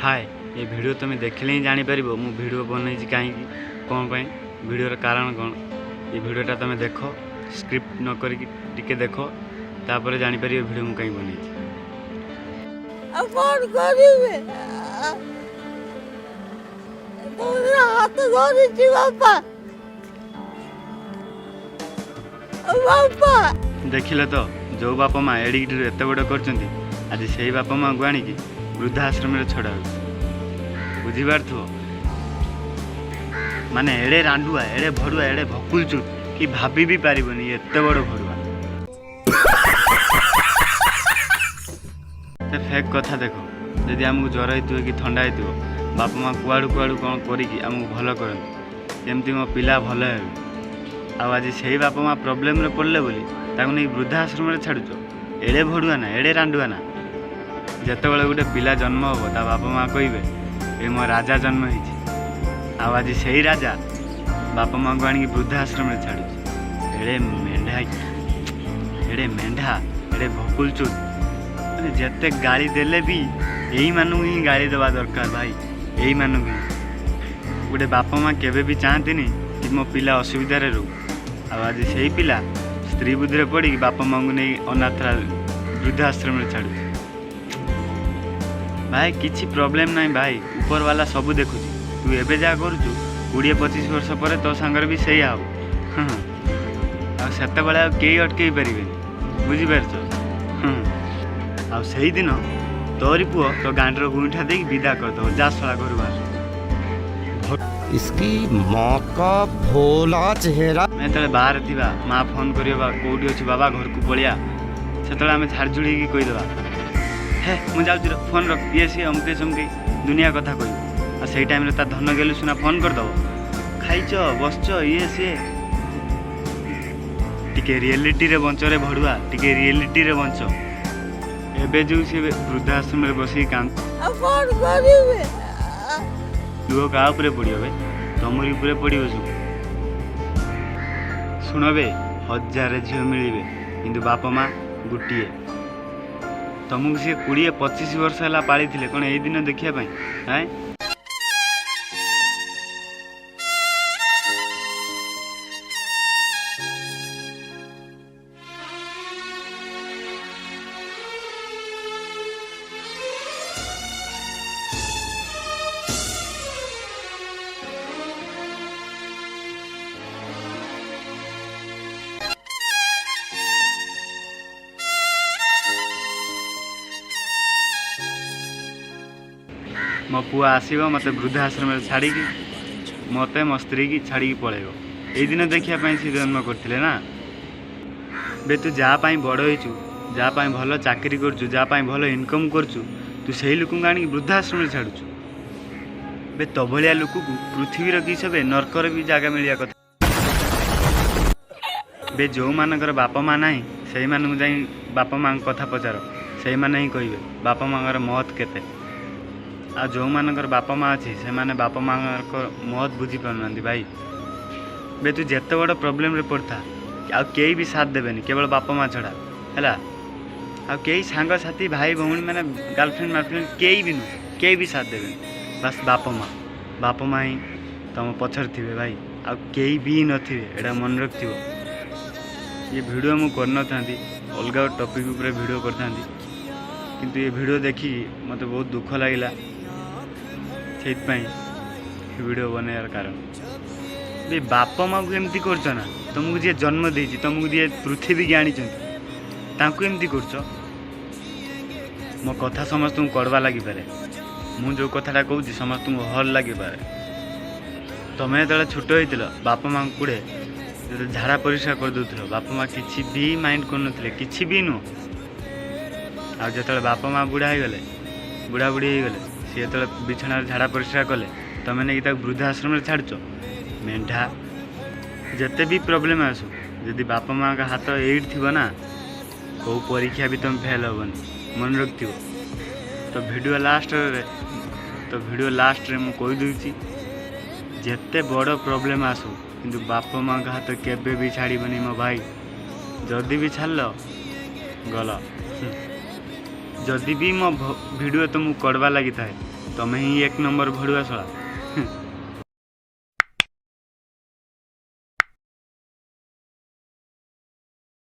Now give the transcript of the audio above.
ହାଏ, ଏ video ତୁମେ ଦେଖିଲେ ହିଁ ଜାଣିପାରିବ ମୁଁ ଭିଡ଼ିଓ ବନେଇଛି କାହିଁକି, କ'ଣ ପାଇଁ, ଭିଡ଼ିଓର କାରଣ କ'ଣ। ଏ ଭିଡ଼ିଓଟା ତୁମେ ଦେଖ, ସ୍କିପ୍ ନ କରିକି ଟିକେ ଦେଖ, ତାପରେ ଜାଣିପାରିବ ଭିଡ଼ିଓ ମୁଁ କାହିଁକି ବନେଇଛି। ଆଉ କ'ଣ କରିବେ? ତୋର ହାତ ଧରିଛି ବାପା, ବାପା। ଦେଖିଲେ ତ, ଯେଉଁ ବାପା ମା ଏଡ଼ିକିଟିରୁ ଏତେ ବଡ଼ କରିଛନ୍ତି, ଆଜି ସେଇ ବାପା ମାଆଙ୍କୁ ଆଣିକି ବୃଦ୍ଧାଶ୍ରମରେ ଛଡ଼ା ହେଉଛି। ବୁଝିପାରୁଥିବ ମାନେ ଏଡ଼େ ରାଣ୍ଡୁଆ, ଏଡ଼େ ଭଡ଼ୁଆ, ଏଡ଼େ ଭକୁଲଚୁତ କି ଭାବି ବି ପାରିବନି, ଏତେ ବଡ଼ ଭଡ଼ୁଆ। ସେ ଫେକ୍ କଥା ଦେଖ, ଯଦି ଆମକୁ ଜ୍ୱର ହେଇଥିବ କି ଥଣ୍ଡା ହେଇଥିବ, ବାପା ମା କୁଆଡ଼ୁ କୁଆଡ଼ୁ କ'ଣ କରିକି ଆମକୁ ଭଲ କରନ୍ତି, ଯେମିତି ମୋ ପିଲା ଭଲ ହେବେ। ଆଉ ଆଜି ସେଇ ବାପା ମା ପ୍ରୋବ୍ଲେମରେ ପଡ଼ିଲେ ବୋଲି ତାକୁ ନେଇ ବୃଦ୍ଧାଶ୍ରମରେ ଛାଡ଼ୁଛ। ଏଡ଼େ ଭଡ଼ୁଆ ନା, ଏଡ଼େ ରାଣ୍ଡୁଆ ନା। ଯେତେବେଳେ ଗୋଟେ ପିଲା ଜନ୍ମ ହେବ, ତା ବାପା ମା କହିବେ ଏ ମୋ ରାଜା ଜନ୍ମ ହେଇଛି। ଆଉ ଆଜି ସେଇ ରାଜା ବାପା ମାଆଙ୍କୁ ଆଣିକି ବୃଦ୍ଧାଶ୍ରମରେ ଛାଡ଼ୁଛି। ଏଡ଼େ ମେଣ୍ଢା, ଏଡ଼େ ମେଣ୍ଢା, ଏଡ଼େ ଭକୁଲଚୁତ। ମାନେ ଯେତେ ଗାଳି ଦେଲେ ବି ଏଇମାନଙ୍କୁ ହିଁ ଗାଳି ଦେବା ଦରକାର ଭାଇ, ଏଇମାନଙ୍କୁ ହିଁ। ଗୋଟେ ବାପା ମା କେବେ ବି ଚାହାନ୍ତିନି କି ମୋ ପିଲା ଅସୁବିଧାରେ ରହୁ। ଆଉ ଆଜି ସେଇ ପିଲା ସ୍ତ୍ରୀ ବୁଦ୍ଧିରେ ପଡ଼ିକି ବାପା ମାଆଙ୍କୁ ନେଇ ଅନାଥ ବୃଦ୍ଧାଶ୍ରମରେ ଛାଡ଼ୁଛି। ଭାଇ, କିଛି ପ୍ରୋବ୍ଲେମ୍ ନାହିଁ ଭାଇ, ଉପରବାଲା ସବୁ ଦେଖୁଛି। ତୁ ଏବେ ଯାହା କରୁଛୁ, 20-25 ବର୍ଷ ପରେ ତୋ ସାଙ୍ଗରେ ବି ସେଇଆ ହେବ। ଆଉ ସେତେବେଳେ ଆଉ କେହି ଅଟକେଇ ପାରିବେନି, ବୁଝିପାରୁଛ? ଆଉ ସେଇଦିନ ତୋରି ପୁଅ ତୋ ଗାଣ୍ଡର ଗୁଇଠା ଦେଇକି ବିଦା କରିଦେବ, ଯା ଶଳା ଘରୁ ବାହାର। इसकी माँ का भोला चेहरा। ଆମେ ଯେତେବେଳେ ବାହାରେ ଥିବା, ମା ଫୋନ୍ କରିବ, ବା କେଉଁଠି ଅଛି ବାବା, ଘରକୁ ପଳିଆ। ସେତେବେଳେ ଆମେ ଝାଡ଼ଝୁଡ଼ି ହେଇକି କହିଦେବା, ହେ ମୁଁ ଯାଉଛି, ଫୋନ୍ ରଖ, ଇଏ ସିଏ ଅମକେଇ ସମକେଇ ଦୁନିଆ କଥା କହିବ। ଆଉ ସେଇ ଟାଇମ୍ରେ ତା ଧନ ଗେଲୁ ସୁନା ଫୋନ୍ କରିଦେବ, ଖାଇଛ, ବସଛ, ଇଏ ସିଏ। ଟିକେ ରିଏଲିଟିରେ ବଞ୍ଚରେ ଭଡ଼ୁଆ, ଟିକେ ରିଏଲିଟିରେ ବଞ୍ଚ। ଏବେ ଯେଉଁ ସେ ବୃଦ୍ଧାଶ୍ରମରେ ବସିକି କାନ୍ଦ ଆଉ କ'ଣ କରିବେ? ଲୁହ କାହା ଉପରେ ପଡ଼ିବ ବେ? ତମରି ଉପରେ ପଡ଼ିବ ସବୁ। ଶୁଣ ବେ, ହଜାରେ ଝିଅ ମିଳିବେ, କିନ୍ତୁ ବାପା ମା ଗୋଟିଏ। ତମକୁ ସିଏ 20-25 ବର୍ଷ ହେଲା ପାଳିଥିଲେ, କ'ଣ ଏଇ ଦିନ ଦେଖିବା ପାଇଁ? ଆଁ, ମୋ ପୁଅ ଆସିବ, ମୋତେ ବୃଦ୍ଧାଶ୍ରମରେ ଛାଡ଼ିକି, ମୋତେ ମୋ ସ୍ତ୍ରୀକି ଛାଡ଼ିକି ପଳେଇବ, ଏଇ ଦିନ ଦେଖିବା ପାଇଁ ସେ ଜନ୍ମ କରିଥିଲେ ନା? ବେ, ତୁ ଯାହା ପାଇଁ ବଡ଼ ହେଇଛୁ, ଯାହା ପାଇଁ ଭଲ ଚାକିରି କରୁଛୁ, ଯାହା ପାଇଁ ଭଲ ଇନକମ୍ କରୁଛୁ, ତୁ ସେଇ ଲୋକଙ୍କୁ ଆଣିକି ବୃଦ୍ଧାଶ୍ରମରେ ଛାଡ଼ୁଛୁ। ବେ, ତୋ ଭଳିଆ ଲୋକକୁ ପୃଥିବୀର କିସ ବେ, ନର୍କରେ ବି ଜାଗା ମିଳିବା କଥା। ବେ, ଯେଉଁମାନଙ୍କର ବାପା ମା ନାହିଁ, ସେଇମାନଙ୍କୁ ଯାଇ ବାପା ମାଆଙ୍କ କଥା ପଚାର, ସେଇମାନେ ହିଁ କହିବେ ବାପା ମାଆଙ୍କର ମହତ କେତେ। ଆଉ ଯେଉଁମାନଙ୍କର ବାପା ମା ଅଛି, ସେମାନେ ବାପା ମାଆଙ୍କ ମହତ ବୁଝିପାରୁନାହାନ୍ତି ଭାଇ। ବେ, ତୁ ଯେତେ ବଡ଼ ପ୍ରୋବ୍ଲେମରେ ପଡ଼ିଥା, ଆଉ କେହି ବି ସାଥ ଦେବେନି, କେବଳ ବାପା ମା ଛଡ଼ା, ହେଲା? ଆଉ କେହି ସାଙ୍ଗସାଥି, ଭାଇ ଭଉଣୀ, ମାନେ ଗାର୍ଲଫ୍ରେଣ୍ଡ ମାର୍ଲଫ୍ରେଣ୍ଡ କେହି ବି ନୁହଁ, କେହି ବି ସାଥ ଦେବେନି। ବାସ୍ ବାପା ମା, ବାପା ମା ହିଁ ତୁମ ପଛରେ ଥିବେ ଭାଇ, ଆଉ କେହି ବି ନଥିବେ, ଏଇଟା ମନେ ରଖିଥିବ। ଏ ଭିଡ଼ିଓ ମୁଁ କରିନଥାନ୍ତି, ଅଲଗା ଟପିକ୍ ଉପରେ ଭିଡ଼ିଓ କରିଥାନ୍ତି, କିନ୍ତୁ ଏ ଭିଡ଼ିଓ ଦେଖିକି ମୋତେ ବହୁତ ଦୁଃଖ ଲାଗିଲା। ସେଇଥିପାଇଁ ଏ ଭିଡ଼ିଓ ବନେଇବାର କାରଣ। ବେ, ବାପା ମାଆକୁ ଏମିତି କରୁଛ ନା? ତୁମକୁ ଯିଏ ଜନ୍ମ ଦେଇଛି, ତୁମକୁ ଯିଏ ପୃଥିବୀକି ଆଣିଛନ୍ତି, ତାଙ୍କୁ ଏମିତି କରୁଛ? ମୋ କଥା ସମସ୍ତଙ୍କୁ କଡ଼ବା ଲାଗିପାରେ, ମୁଁ ଯେଉଁ କଥାଟା କହୁଛି ସମସ୍ତଙ୍କୁ ହଲ୍ ଲାଗିପାରେ। ତମେ ଯେତେବେଳେ ଛୋଟ ହେଇଥିଲ, ବାପା ମାଆଙ୍କୁ କୁଡ଼େ ଯେତେବେଳେ ଝାଡ଼ା ପରିସ୍ରା କରିଦେଉଥିଲ, ବାପା ମା କିଛି ବି ମାଇଣ୍ଡ କରୁନଥିଲେ, କିଛି ବି ନୁହଁ। ଆଉ ଯେତେବେଳେ ବାପା ମା ବୁଢ଼ା ହେଇଗଲେ, ବୁଢ଼ା ବୁଢ଼ୀ ହେଇଗଲେ, ସିଏ ଯେତେବେଳେ ବିଛଣାରେ ଝାଡ଼ା ପରିସ୍ରା କଲେ, ତମେ ନେଇକି ତାକୁ ବୃଦ୍ଧାଶ୍ରମରେ ଛାଡ଼ୁଛ। ମେଣ୍ଢା। ଯେତେ ବି ପ୍ରୋବ୍ଲେମ୍ ଆସୁ, ଯଦି ବାପା ମାଆଙ୍କ ହାତ ଏଇଠି ଥିବ ନା, କେଉଁ ପରୀକ୍ଷା ବି ତୁମେ ଫେଲ୍ ହେବନି, ମନେ ରଖିଥିବ। ତ ଭିଡ଼ିଓ ଲାଷ୍ଟରେ ମୁଁ କହିଦେଉଛି, ଯେତେ ବଡ଼ ପ୍ରୋବ୍ଲେମ୍ ଆସୁ, କିନ୍ତୁ ବାପା ମାଆଙ୍କ ହାତ କେବେ ବି ଛାଡ଼ିବନି ମୋ ଭାଇ। ଯଦି ବି ଛାଡ଼ିଲ, ଗଲ। ଯଦି ବି ମୋ ଭିଡ଼ିଓ ତୁମକୁ କଡ଼ବା ଲାଗିଥାଏ ତମେ ହିଁ ଏକ ନମ୍ବର ଭଡ଼ୁଆ ଶଳା।